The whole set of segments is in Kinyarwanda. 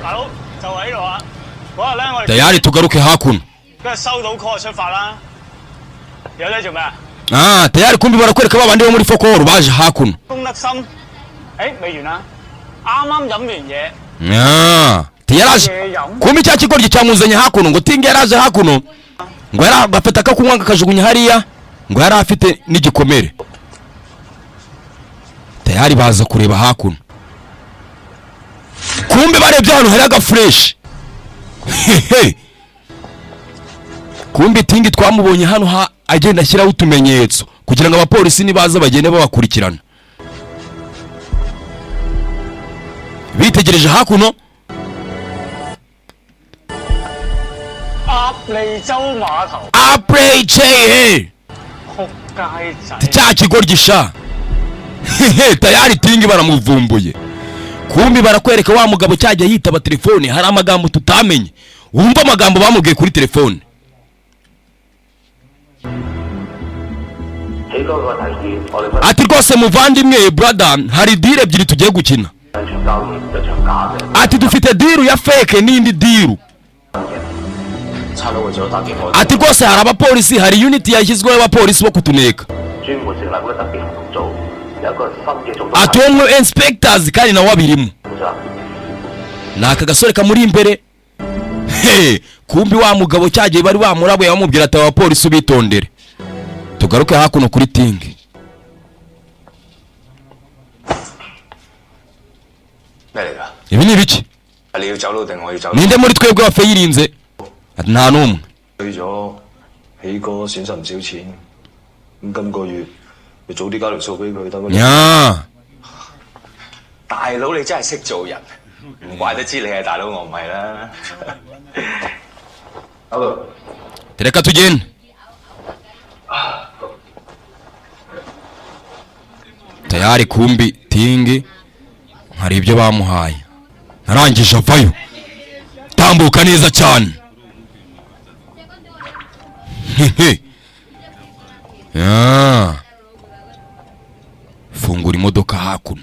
大佬就喺度啊！嗰日咧，我哋 Tayari tugaruke hakuno. 跟住收到 call 就出發啦。有得做咩啊？ Ah, tayari kumbi barakwereka ba bandi bo muri fokoro baje hakuno. 公德心，未完啊！啱啱飲完嘢， Ah, tiyaraje 嘢飲 kumbi cya kigoryi cyamuzanye hakuno ngo tinge yaraje hakuno ngo yari agafata akakunywa akajugunya hariya ngo yari afite n'igikomere. Tayari baza kureba hakuno, kumbe barebye ahantu hari agafureshi. Hehe, kumbe tingi twamubonye hano ha agenda ashyiraho utumenyetso kugira ngo abapolisi nibaza bagende babakurikirana. Bitegereje hakuno. 鴨脷洲碼頭， Apreje 撲街仔。 Cya kigoryi sha. Hehe, tayari tingi baramuvumbuye. Kumbi barakwereka wa mugabo cyajya yitaba telefone, hari amagambo tutamenye. Wumva amagambo bamubwiye kuri telefone. 起哥個提議，我哋分 Ati rwose muvandimwe brother, hari deal ebyiri tugiye gukina. 兩場交易，一場假嘅。 Ati dufite deal ya fake n'indi deal. 差佬會做打擊我， Ati rwose hari abapolisi, hari unit yashyizweho y'abapolisi bo kutuneka. 專門成立嗰個特別行動組，有一個新嘅做法。 Ati uwo mu inspectors kandi nawe abirimo. 負責。 Ni aka gasore kamuri imbere. He, kumbi wa mugabo cyagiye bari bamurabuye bamubwira ati abapolisi ubitondere. Tugaruke hakuno kuri tingi. 咩嚟㗎？ Ibi ni ibiki? 你要走佬定我要走？ Ninde muri twebwe wafeyirinze? Ati nta n'umwe. 去咗起哥損失唔少錢，咁今個月你早啲交條數俾佢得乜？ Nya. 大佬你真係識做人，唔怪得知你係大佬，我唔係啦。好啦。 Reka tugende. Tayari kumbi tingi hari ibyo bamuhaye, arangije avayo tambuka neza cyane. Hehe. Ah. Fungura imodoka hakuno,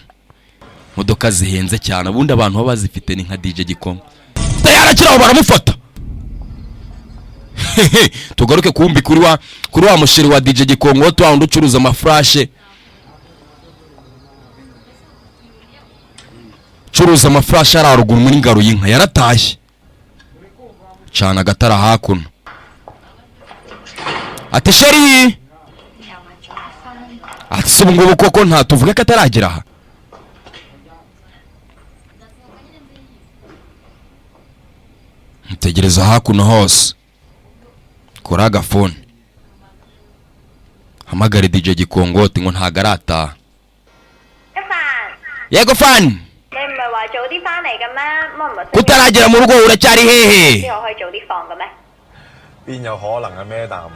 imodoka zihenze cyane ubundi abantu baba bazifite ni nka DJ Gikoma. Tayari akiri aho baramufata. Hehe, tugaruke kumbi kuri wa musheri wa DJ Gikongo wa wundi ucuruza amafurashe, ucuruza amafurashe ari haruguru muri ngaro y'inka yaratashye. Cana agatara hakuno. Ati sheri, ati se ubu ngubu koko nta tuvuge ko ataragera aha. Ntegereza hakuno hose, kora agafone hamagare DJ Gikongoti ngo ntago arataha. 一凡， Yego fani. 你唔係話早啲翻嚟嘅咩？乜唔係 Kutaragera mu rugo uracyari hehe? 之後可以早啲放嘅咩？ 邊有可能啊，Madam？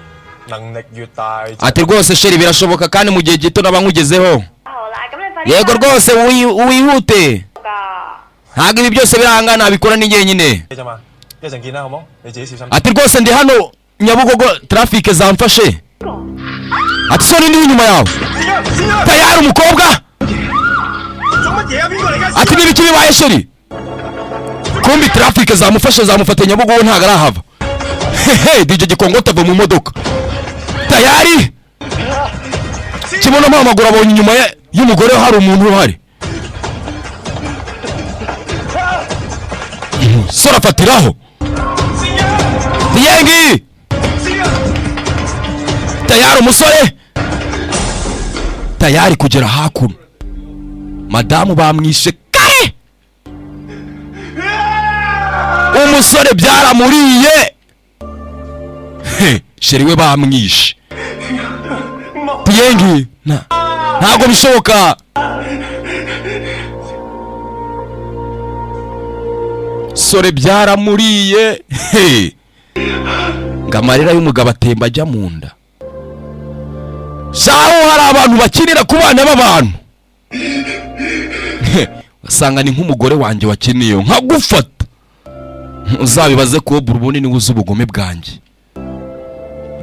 能力越大， Ati rwose sheri birashoboka kandi mu gihe gito naba nkugezeho. 好啦，咁你快啲 Yego rwose wihute, 㗎。 ntabwo ibi byose birahangana nabikora ni njyenyine. 啫嘛。一陣見啦，好冇？你自己小心。 Ati rwose ndi hano Nyabugogo traffic zamfashe. Ati so nindi inyuma yawe? Tayari umukobwa. 做乜嘢啊？邊個嚟㗎？ Ati n'ibiki bibaye sheri? Kumbi traffic zamufashe zamufata Nyabugogo ntabwo arahava. Hehe, DJ Gikongota ava mu modoka tayari kibonamo amaguru, abonye inyuma y'umugore hari umuntu uhari. Umusore afatiraho tiyengi. Tayari umusore tayari kugera hakuno, madamu bamwishe kare. Umusore byaramuriye. He, sheri we bamwishe. Tiyengi ntabwo bishoboka. Sore byaramuriye. He, ngo amarira y'umugabo atemba ajya mu nda. Shaho hari abantu bakinira ku bana b'abantu. He, usanga ni nk'umugore wanjye wakiniye nkagufata, uzabibaze ko ubundi niwe uzi ubugome bwanjye.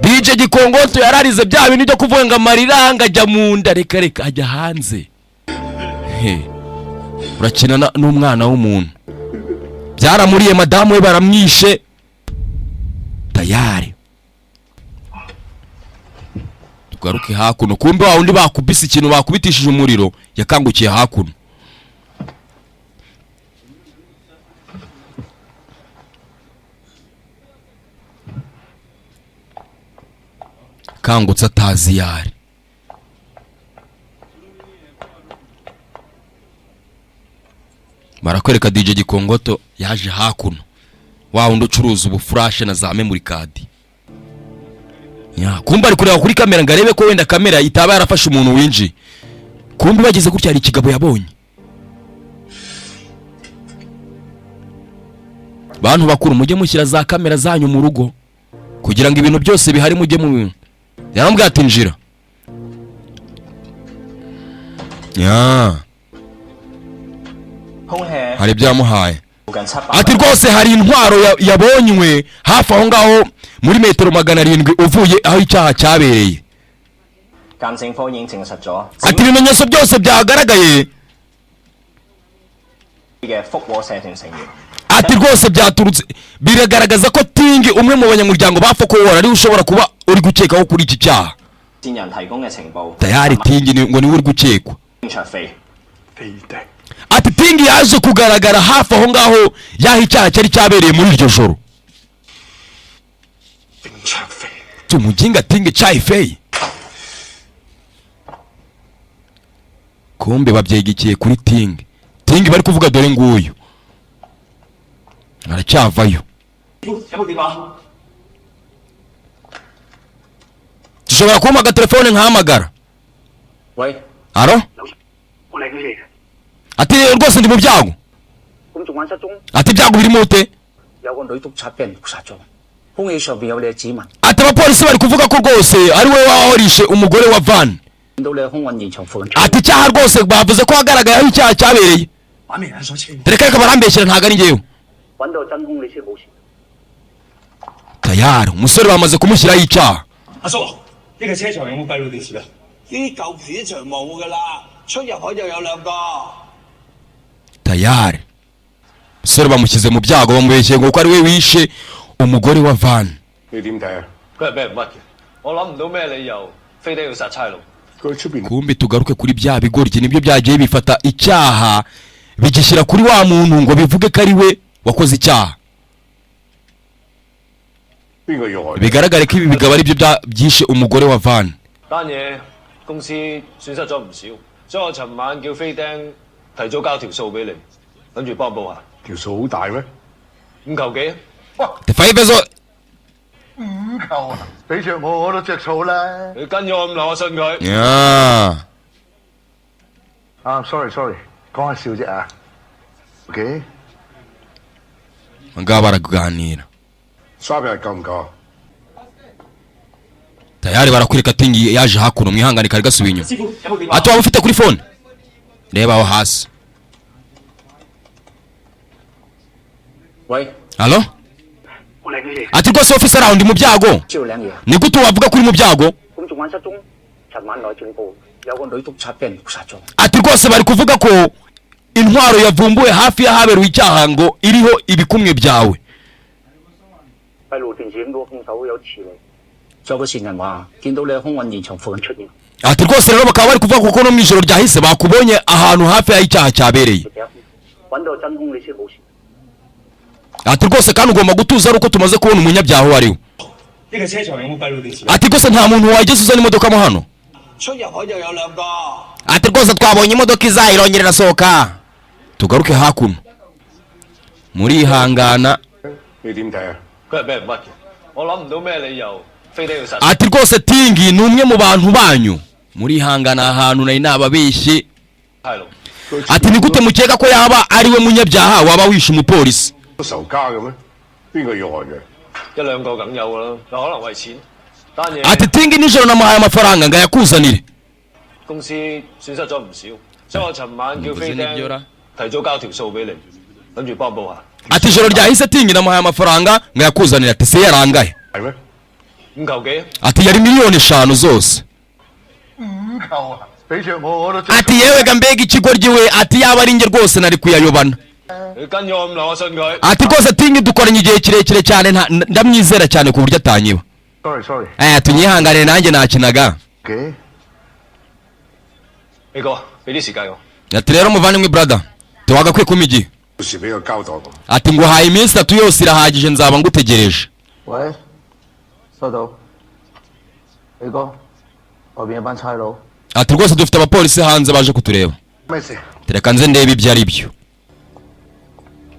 DJ Gikongoto yararize bya bintu byo kuvuga ngo amarira ngo ajya mu nda, reka reka ajya hanze. He, urakina n'umwana w'umuntu. Byaramuriye, madamu we baramwishe. Tayari tugaruke hakuno. Kumbe wa wundi bakubise ikintu, bakubitishije umuriro, yakangukiye hakuno. Kangutse atazi yari. Barakwereka DJ Gikongoto yaje hakuno, wa wundi ucuruza ubufurashe na za memory card. Ya kumbe ari kureba kuri kamera ngo arebe ko wenda kamera itaba yarafashe umuntu winjiye. Kumbe bageze gutya hari ikigabo yabonye. Bantu bakuru, mujye mushyira za kamera zanyu mu rugo kugira ngo ibintu byose bihari mujye mu. Yaramubwiye ati njira ya. 兇器 Hari ibyo yamuhaye. 附近700 Ati rwose hari intwaro yabonywe hafi aho ngaho muri metero 700 uvuye aho icyaha cyabereye. 鑑證科已經證實咗 Ati ibimenyetso byose byagaragaye 嘅復和社團成員 Ati rwose byaturutse, biragaragaza ko Tingi, umwe mu banyamuryango ba Fokowora, ariwe ushobora kuba uri gukekaho kuri iki cyaha. 線人提供嘅情報 Tayari Tingi ngo niwe uri gukekwa. 丁卓飛 Ati Tingi yaje kugaragara hafi aho ngaho y'aho icyaha cyari cyabereye muri iryo joro. Tumuginga Tingi Chai Fei. Kumbe babyegikiye kuri Tingi. Tingi bari kuvuga dore nguyu aracyavayo. 有部電話？ Dushobora kumpa agatelefone nkahamagara? 喂， Aro. 我嚟佢哋， Ati rwose ndi mu byago. 咁昨晚失蹤， Ati ibyago birimo ute? 有個女督察俾人毒殺咗，兇器上邊有你嘅指紋， Ati abapolisi bari kuvuga ko rwose ari wowe wahorishe umugore wa Van. 見到你喺兇案現場附近出 Ati icyaha rwose bavuze ko hagaragaye aho icyaha cyabereye. 擺明人所清。 Reka reka, barambeshyira, ntabwo ari njyewe. 揾到真兇你先冇事。 Tayari umusore bamaze kumushyiraho icyaha. 阿叔，呢個車場有冇閉路電視啊？呢啲舊片場冇噶啦，出入口就有兩個。 Tayari umusore bamushyize mu byago, bamubeshye ngo ko ari we wishe umugore wa Van. 你點睇啊？佢係俾人屈嘅，我諗唔到咩理由飛都要殺差佬。 佢出邊 Kumbe tugaruke kuri bya bigoryi, nibyo byagiye bifata icyaha bigishyira kuri wa muntu ngo bivuge ko ari we wakoze icyaha. 邊個要害？ Bigaragare ko ibi bigabo ari byo byishe umugore wa Van. 單嘢公司損失咗唔少，所以我尋晚叫飛釘提早交條數俾你，諗住幫補下。 條數好大咩？ 五球幾啊？ Five zo. 五球啊！俾着我我都着數啦。你跟咗我咁耐，我信佢。 Ya. 啊，sorry sorry，講下笑啫啊。OK， Ngaba baraganira. 三日夠唔夠啊？ Tayari barakwereka Tingi yaje hakuno. Mwihangane, kari gasubiye inyuma. 師傅，有部電話？ Ati waba ufite kuri phone? Reba aho hasi. 喂， Alo. 我嚟佢哋， Ati rwose officer, aho ndi mu byago. 知道領嘢。 Ni gute wavuga ko uri mu byago? 咁昨晚失蹤，尋晚內政部有個女督察俾人毒殺咗。 Ati rwose bari kuvuga ko intwaro yavumbuwe hafi y'ahabereye icyaha ngo iriho ibikumwe byawe. 閉路電視影到兇手有持嚟，仲有個線人話見到你喺兇案現場附近出現。 Ati rwose rero bakaba bari kuvuga ko no mu ijoro ryahise bakubonye ahantu hafi y'aho icyaha cyabereye. 揾到真兇你先冇事。 Ati rwose kandi ugomba gutuza ari uko tumaze kubona umunyabyaha uwo ari we. 呢個車場有冇閉路電視啊？ Ati rwose nta muntu wageze uzana imodoka mo hano. 出入口就有兩個。 Ati rwose twabonye imodoka iza irongera irasohoka. Tugaruke hakuno, murihangana. 你點睇啊？佢係俾人屈嘅，我諗唔到咩理由飛都要殺。 Ati rwose Tingi ni umwe mu bantu banyu. Murihangana, ahantu nari nababeshye. 差佬。 Ati ni gute mukeka ko yaba ari we munyabyaha waba wishe umupolisi? 仇家嘅咩？邊個要害佢？ 一兩個梗有㗎啦，有可能為錢。單嘢 Ati Tingi nijoro namuhaye amafaranga ngo ayakuzanire. 公司損失咗唔少，所以我尋晚叫飛唔知釘提早交條數俾你，諗住幫補下。 Ati ijoro ryahise Tingi namuhaye amafaranga ngo ayakuzanire. Ati se yarangaye? 係咩？ 五球幾啊？ Ati yari miliyoni 5 zose. 五球啊！俾着我我都着數。 Ati yewe ga mbega ikigoryi we! Ati yaba ari njye rwose nari kuyayobana. 你跟咗我咁耐，我信佢。 Ati rwose Tingi dukoranye igihe kirekire cyane, ndamwizera cyane ku buryo atanyiba. Sorry sorry。 Eh, tunyihanganire, nanjye nakinaga. 嘅。呢個俾啲時間我。 Ati rero muvandimwe, brother, tiwagakwiye kumpa igihe. 到時俾個交代我。 Ati nguhaye iminsi 3 yose irahagije, nzaba ngutegereje. 喂，收到。李哥，外邊有班差佬。 Ati rwose dufite abapolisi hanze baje kutureba. 咩事？ Reka nze ndebe ibyo ari byo.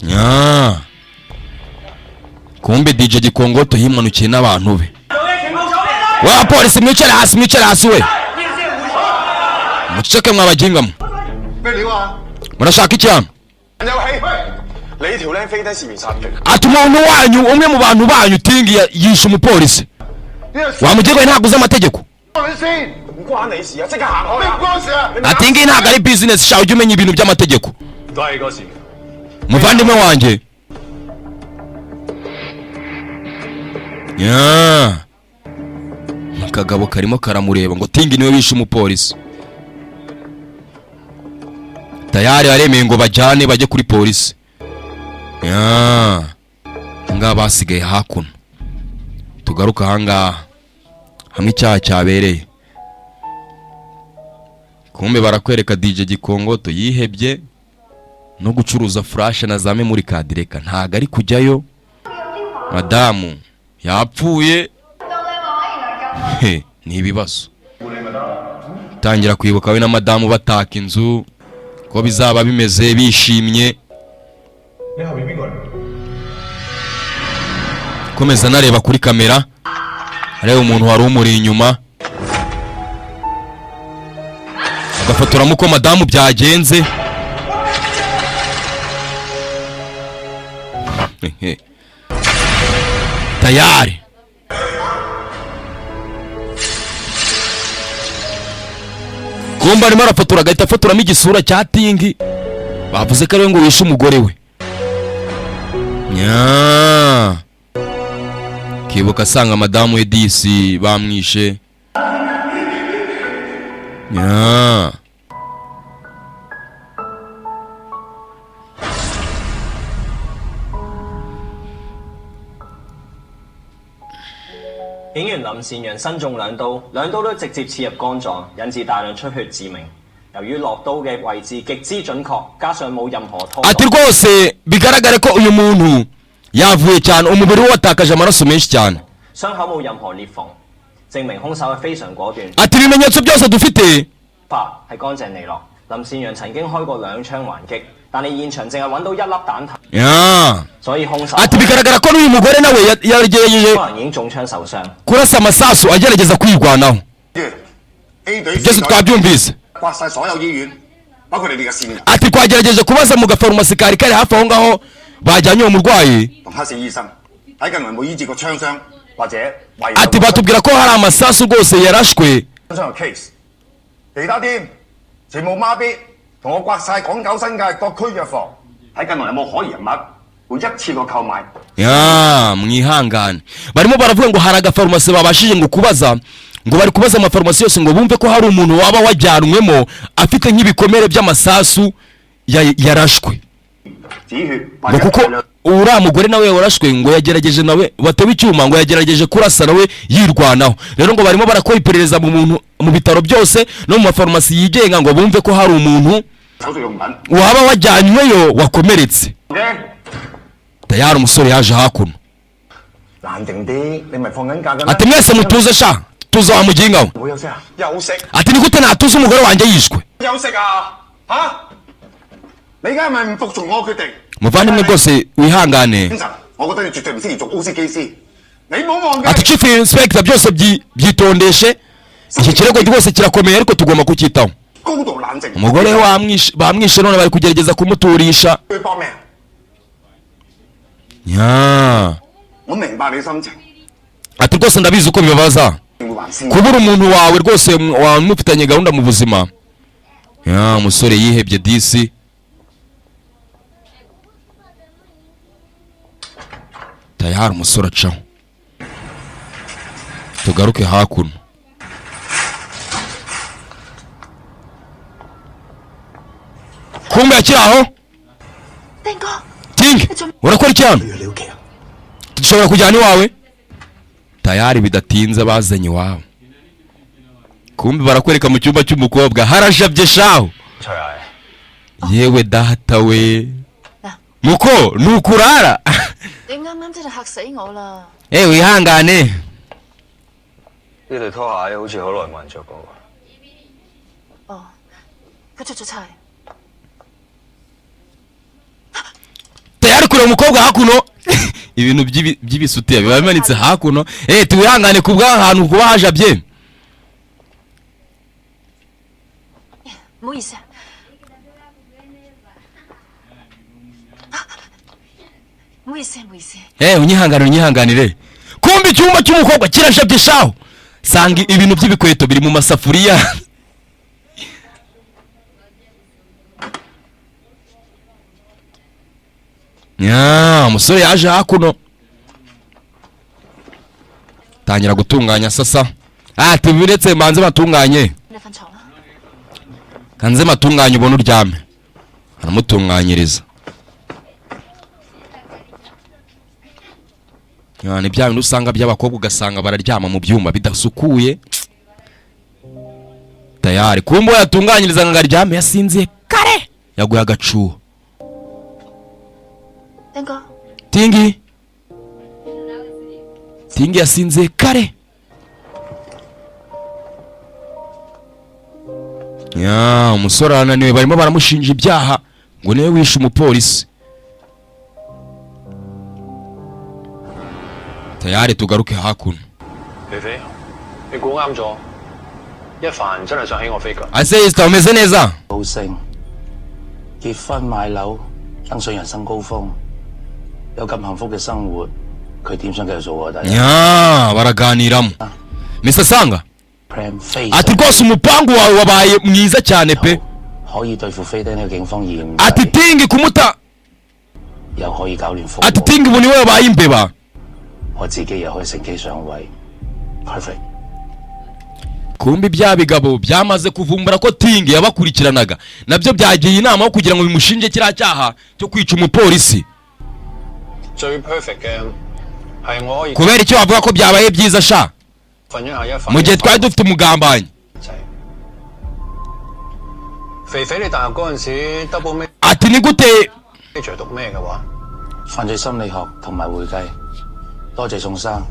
Nya. Kumbe DJ Gikongoto yimanukiye n'abantu be. We abapolisi, mwicare hasi, mwicare hasi we, muceceke mwabagingamo. 咩料啊？ Murashaka iki hano? 有戲，你條僆飛低涉嫌殺人。 Ati umuntu wanyu, umwe mu bantu banyu Tingi yishe umupolisi. Wamugirwa, ntabwo uzi amategeko. 你先，唔關你事啊！即刻行開！咩唔關事啊？ Ati ngiyi ntabwo ari business sha, ujye umenya ibintu by'amategeko. 唔關你個事。 Muvandimwe wanjye nya, akagabo karimo karamureba ngo Tingi niwe wishe umupolisi. Tayari baremeye ngo bajyane, bajye kuri polisi. Nya, ngaha basigaye hakuno. Tugaruka ahangaha hamwe icyaha cyabereye. Kumbe barakwereka DJ Gikongoto yihebye no gucuruza flash na za memory card, reka ntago ari kujyayo, madamu yapfuye. He, ni ibibazo. Tangira kwibuka we na madamu bataka inzu ko bizaba bimeze bishimye. 你後面邊個嚟？ Komeza nareba kuri kamera, areba umuntu wari umuri inyuma, agafotoramo uko madamu byagenze. Hehe. Tayari kumba arimo arafotora, agahita afotoramo igisura cya Tingi bavuze ko ariwe ngo wishe umugore we. Nya, kibuka asanga madamu we disi bamwishe. Nya. 警員林善陽身中兩刀，兩刀都直接刺入肝臟，引致大量出血致命。由於落刀嘅位置極之準確，加上冇任何拖 Ati rwose bigaragare ko uyu muntu yavuye cyane, umubiri we watakaje amaraso menshi cyane. 傷口冇任何裂縫，證明兇手係非常果斷。 Ati ibimenyetso byose dufite. 法係乾淨利落。林善陽曾經開過兩槍還擊，但係現場淨係揾到一粒彈頭， Ya. 所以兇手 Ati bigaragara ko n'uyu mugore nawe yagerageje 可能已經中槍受傷。 kurasa amasasu agerageza kwirwanaho. A 隊 Byose twabyumvise. 刮晒所有醫院，包括你哋嘅線人 Ati twagerageje kubaza mu gafarumasi kari kari hafi aho ngaho bajyanye uwo murwayi. 同黑市醫生，睇近來有冇醫治過槍傷或者遺 Ati batubwira ko hari amasasu rwose yarashwe. 槍傷嘅 case。其他啲全部孖逼，同我刮晒港九新界各區藥房，睇近來有冇可疑人物會一次過購買。 Ya, mwihangane, barimo baravuga ngo hari agafarumasi babashije ngo kubaza, ngo bari kubaza amafarumasi yose ngo bumve ko hari umuntu waba wajyanwemo afite nk'ibikomere by'amasasu yarashwe. 止血 Ngo kuko uriya mugore nawe warashwe ngo yagerageje nawe batewe icyuma, ngo yagerageje kurasa nawe yirwanaho. Rero ngo barimo barakora iperereza mu muntu mu bitaro byose no mu mafarumasi yigenga ngo bumve ko hari umuntu 手術用品。 waba wajyanyweyo wakomeretse. 嘅， Tayari umusore yaje hakuno. 冷靜啲，你咪放緊假㗎咩？ Ati mwese mutuze sha, tuza wa muginga we. 冇休息啊？休息， Ati ni gute natuza umugore wanjye yishwe? 休息啊！嚇！你而家係咪唔服從我決定？ Muvandimwe rwose wihangane. 精神，我覺得你絕對唔適宜做 O.C. 機師。你唔好忘 Ati 記， chief inspector, byose byitondeshe, iki kirego rwose kirakomeye ariko tugomba kucyitaho. 高度冷靜。 Umugore we wamwishe, bamwishe none bari kugerageza kumuturisha. 佢搏命， Nya. 我明白你心情， Ati rwose ndabizi uko bibabaza 會還先。 kubura umuntu wawe rwose mufitanye gahunda mu buzima. Ya, umusore yihebye disi. Tayari umusore acaho. Tugaruke hakuno. Kumbe akiri aho. 定哥， Urakora iki hano? 你屋企啊？ Dushobora kujyana iwawe tayari. Bidatinze bazanye iwabo, kumbi barakwereka mu cyumba cy'umukobwa harajabye shaho. 除鞋。 Yewe data we, muko nukurara. 你啱啱真係嚇死我啦！ Eh, wihangane. 呢對拖鞋好似好耐冇人着過。 哦，佢出咗差。 Tayari kureba umukobwa hakuno, ibintu by'ibisutiya biba bimanitse hakuno. Eh, tuwihangane ku bw'ahantu kuba hajabye. 唔好意思啊。唔好意思，唔好意思。 Eh, unyihanganire, unyihanganire. Kumbe icyumba cy'umukobwa kirajabye shaho, sanga ibintu by'ibikweto biri mu masafuriya. Nya umusore yaje hakuno tangira gutunganya. Sasa ati biretse manze batunganye. 你瞓床啦。 Kanze matunganye ubone uryame. Aramutunganyiriza. Ya, ni bya bintu usanga by'abakobwa, ugasanga bararyama mu byumba bidasukuye. Tayari kumbe uwo yatunganyiriza ngo aryame yasinziye kare, yaguye agacuho. 丁哥， Tingi Tingi yasinziye kare. Ya umusore arananiwe, barimo baramushinja ibyaha ngo niwe wishe umupolisi. Tayari tugaruke hakuno. 肥肥，你估啱咗，一凡真係想起我飛腳。 Ase yisita umeze neza? 高升，結婚買樓，登上人生高峰，有咁幸福嘅生活，佢點想繼續做我弟 Nya baraganiramo. Mr Sanga ？Plan 非常 ati rwose umupangu wawe wabaye mwiza cyane pe. 可以對付飛釘呢個警方嫌 Ati Tingi kumuta 又可以搞亂風， ati Tingi ubu niwe wabaye imbeba. 我自己又可以乘機上位，perfect。 Kumbi bya bigabo byamaze kuvumbura ko Tingi yabakurikiranaga, nabyo byagiye inama yo kugira ngo bimushinje kiriya cyaha cyo kwica umupolisi. 最 perfect 嘅係我可以 Kubera icyo bavuga ko byabaye byiza sha 瞓一下一凡。 mu gihe twari dufite umugambanyi. 肥肥，你大學嗰陣時 double Ati ni gute? major 讀咩嘅話？犯罪心理學同埋會計，多謝宋生，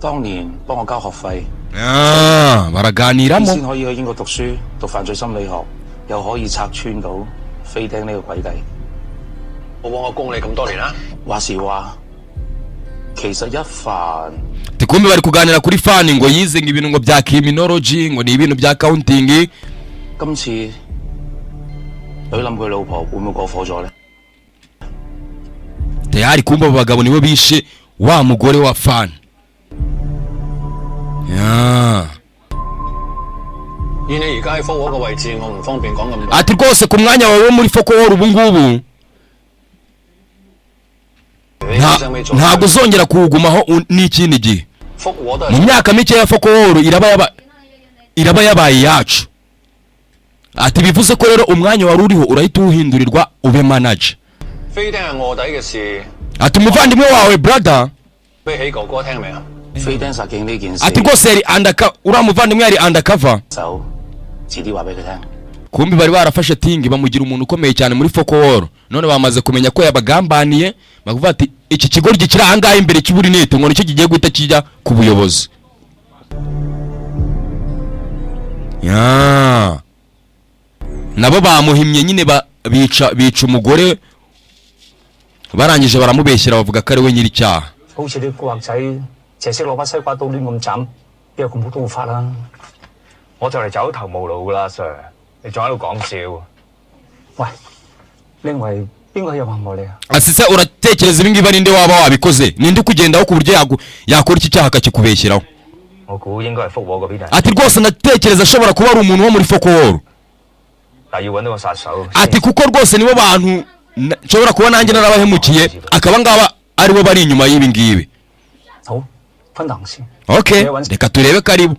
當年幫我交學費， Ah, baraganiramo. 先可以去英國讀書，讀犯罪心理學，又可以拆穿到飛釘呢個詭計。我幫我供你咁多年啦。 話時話，其實一凡 Ati kumbe bari kuganira kuri fani ngo yize ngo ibintu ngo bya criminology, ngo ni ibintu bya accounting. 今次懟冧佢老婆會唔會過火咗呢？ Tayari kumbe abo bagabo nibo bishe wa mugore wa fani ya. 以你而家喺科嗰個位置，我唔方便講咁多。 Ati rwose ku mwanya wawe wo muri fokoworo ubu ngubu ntabwo uzongera kuwugumaho n'ikindi gihe. 復和都 Mu 係 myaka mike ya fokoworo iraba yabaye iyacu. Ati bivuze ko rero umwanya wari uriho urahita uwuhindurirwa ube manager. 飛釘係卧底嘅事， Ati umuvandimwe wawe brother 俾喜哥哥聽未啊？ 飛釘殺警呢件事， Ati rwose yari undercover, uriya muvandimwe yari undercover. 就遲啲話俾佢聽。 Kumbi bari barafashe Tingi bamugira umuntu ukomeye cyane muri fokoworo, none bamaze kumenya ko yabagambaniye, bakuvuga ati iki kigoryi kiri ahangaha imbere cy'uburinete ngo nicyo kigiye guhita kijya ku buyobozi. Ya nabo bamuhimye nyine bica umugore, barangije baramubeshyera bavuga ko ari we nyir'icyaha. 好似啲古惑仔淨係識攞把西瓜刀亂咁斬，邊有咁好刀法啊？ 我就嚟走投無路噶啦，Sir，你仲喺度講笑？ 喂，你認為邊個有陷害你啊？ Asise uratekereza ibi ngibi ari nde waba wabikoze? Ninde ukugendaho ku buryo yakora iki cyaha akakikubeshyeraho? 我估應該係福和嗰邊人， Ati rwose ndatekereza ashobora kuba ari umuntu wo muri fokoworo. 但要揾到個殺手。 Ati kuko rwose nibo bantu nshobora kuba nanjye narabahemukiye, akaba ngaba aribo bari inyuma y'ibi ngibi. 好，分頭先。 Okay, reka turebe ko aribo.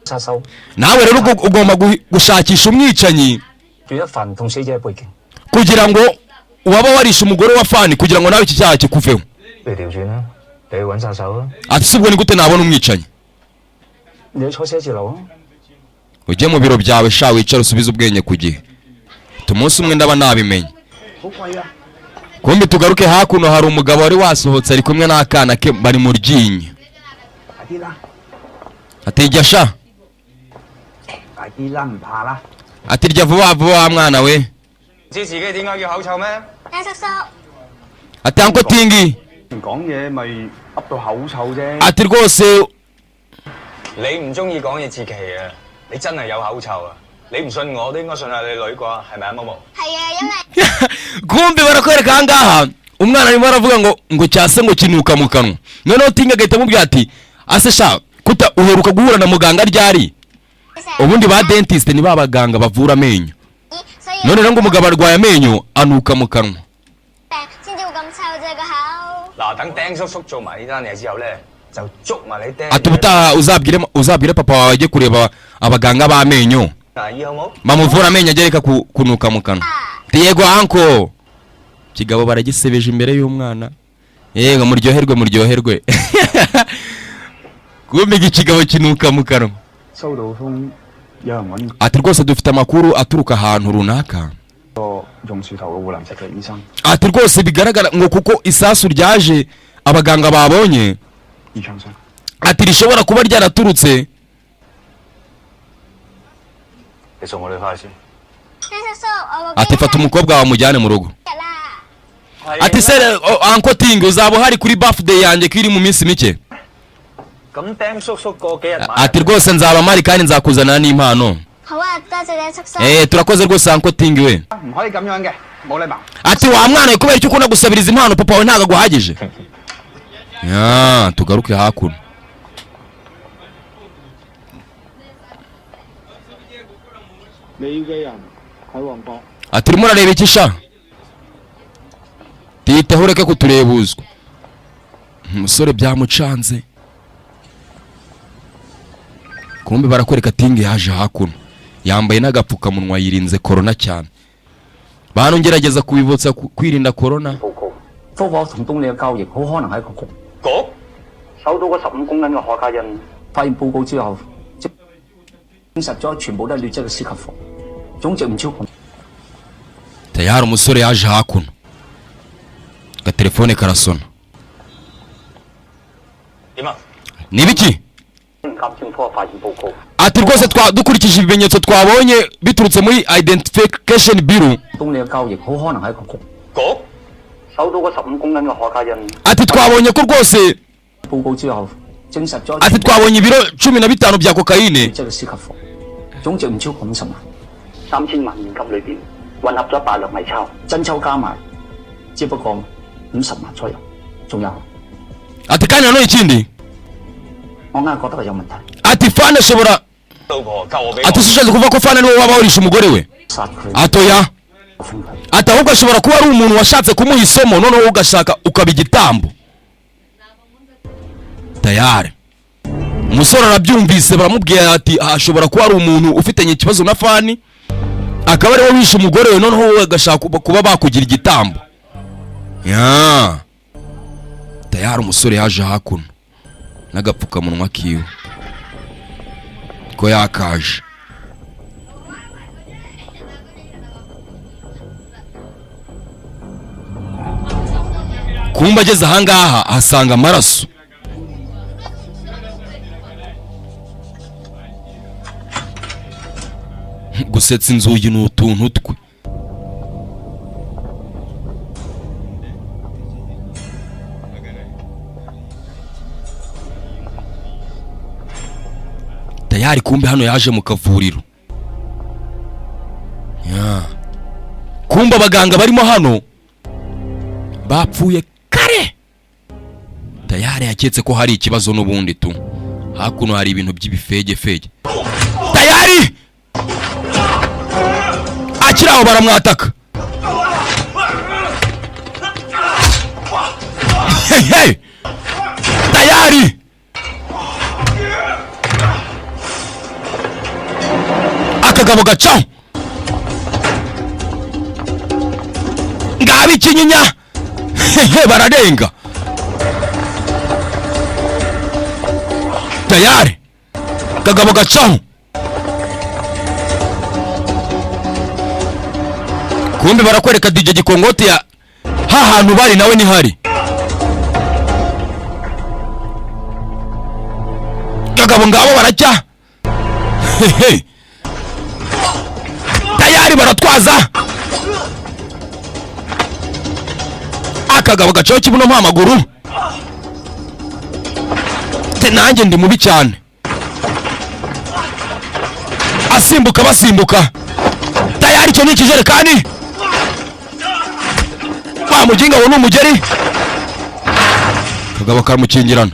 殺手 Nawe rero ugomba gushakisha umwicanyi 段一凡同死者嘅背景。 kugira ngo waba warishe umugore wa Fani kugira ngo nawe iki cyaha kikuveho. 不如調轉啦，你去揾殺手啊！ Ati si ubwo ni gute nabona umwicanyi? 你去坐寫字樓啊！ Ujye mu biro byawe sha, wicare usubize ubwenge ku gihe. Umunsi umwe ndaba nabimenye. 好貴啊！ Kumbi tugaruke hakuno, hari umugabo wari wasohotse ari kumwe n'akana ke bari mu ryinyo. 快啲啦， Ati rya sha. 快啲啦，唔怕啦。 Ati rya vuba vuba wa mwana we. 知自己點解叫口臭咩？丁叔叔， Ati Uncle Tingi. 唔講嘢咪噏到口臭啫。 Ati rwose. 你唔中意講嘢自奇啊！你真係有口臭啊！你唔信我都應該信下你女啩，係咪啊，毛毛？係啊，因為 Kumbi barakwereka ahangaha umwana arimo aravuga ngo cyase ngo kinuka mu kanwa, noneho Tingi agahita amubwira ati ase sha, kuta uheruka guhura na muganga ryari? Ubundi ba dentiste ni ba baganga bavura amenyo. 所以 None rero ngo umugabo arwaye amenyo anuka mu kanwa. 病先至會咁臭啫個口。 嗱，等丁叔叔做埋呢單嘢之後咧，就捉埋你釘。 Ati ubutaha uzabwire papa wawe ajye kureba abaganga b'amenyo 牙醫好冇？ bamuvura amenyo agereka kunuka mu kanwa. Ati yego uncle. Kigabo baragisebeje imbere y'umwana. Yego, muryoherwe muryoherwe. Kumbe ikigabo kinuka mu kanwa. 收到風，有人揾 Ati rwose dufite amakuru aturuka ahantu runaka. 個榕樹頭嘅湖南籍嘅醫生， Ati rwose bigaragara ngo kuko isasu ryaje abaganga babonye, 二槍傷。 ati rishobora kuba ryaraturutse 你送我女翻去先。 丁叔叔，我個 Ati fata umukobwa wawe mujyane mu rugo. 日啦。 Ati se Uncle Ting, uzaba uhari kuri birthday yanjye ko iri mu minsi mike? 咁丁叔叔過幾日買。 Ati rwose nzaba mpari kandi nzakuzanira n'impano. 好啊，多謝丁叔叔。 Eh, turakoze rwose Uncle Ting we. 唔可以咁樣嘅，冇禮貌。 Ati wa mwana we, kubera icyo ukunda gusabiriza impano, papa wawe ntabwo aguhagije ya. Tugaruke hakuno. 你要嘅人喺旺角。 Ati urimo urareba iki sha? Tiyiteho ureke kuturebuzwa. Umusore byamucanze. Kumbe barakwereka Tingi yaje hakuno yambaye n'agapfukamunwa, yirinze korona cyane. Bantu ngerageza kubibutsa kwirinda korona. 報告，科火同東利嘅交易好可能係一個局。局搜到嗰15公斤嘅可卡因，發現報告之後，證實咗全部都係劣質嘅斯級貨，總值唔超過。 Tayari umusore yaje hakuno, agatelefone karasona. 點啊？ Ni ibiki? 鑑證科發現報告， Ati rwose dukurikije ibimenyetso twabonye biturutse muri identification bureau, 東利嘅交易好可能係一個局。局搜到嗰15公斤嘅可卡因， ati twabonye ko rwose 報告之後證實咗 ati twabonye ibiro 15 bya kokayine. 劣質嘅斯級貨，總值唔超過50萬。3000萬現金裏邊混合咗大量偽鈔，真鈔加埋，只不過50萬左右。仲有， Ati kandi nanone ikindi, 我硬係覺得係有問題， ati Fani ashobora 老婆救我俾 ati ushatse kuvuga ko Fani niwe waba warishe umugore we? 殺佢， Atoya. 分佢。 Ati ahubwo ashobora kuba ari umuntu washatse kumuha isomo, noneho ugashaka ukaba igitambo. Tayari umusore arabyumvise, baramubwira ati ashobora kuba ari umuntu ufitanye ikibazo na Fani, akaba ariwe wishe umugore we, noneho wowe agashaka kuba bakugira igitambo ya. Tayari umusore yaje hakuno n'agapfukamunwa kiwe ko yakaje. Kumba ageze ahangaha ahasanga amaraso. Gusetsa inzugi ni utuntu twe. Tayari kumbe hano yaje mu kavuriro ya. Kumbe abaganga barimo hano bapfuye kare. Tayari yaketse ko hari ikibazo n'ubundi tu. Hakuno hari ibintu by'ibifegefege. Tayari akiri aho baramwataka. Hey, hey! Tayari akagabo gacaho ngaba. Kinyinya. Hehe, bararenga tayari, kagabo gacaho. Kumbe barakwereka DJ Gikongoti ya hahantu bari nawe nihari. Kagabo ngabo baracya. Hehe, tayari baratwaza. Akagabo gacaho kibuno mpamaguru te, nanjye ndi mubi cyane. Asimbuka basimbuka tayari, icyo ni ikijerekani wa muginga wo ni umugeri. Kagabo karamukingirana.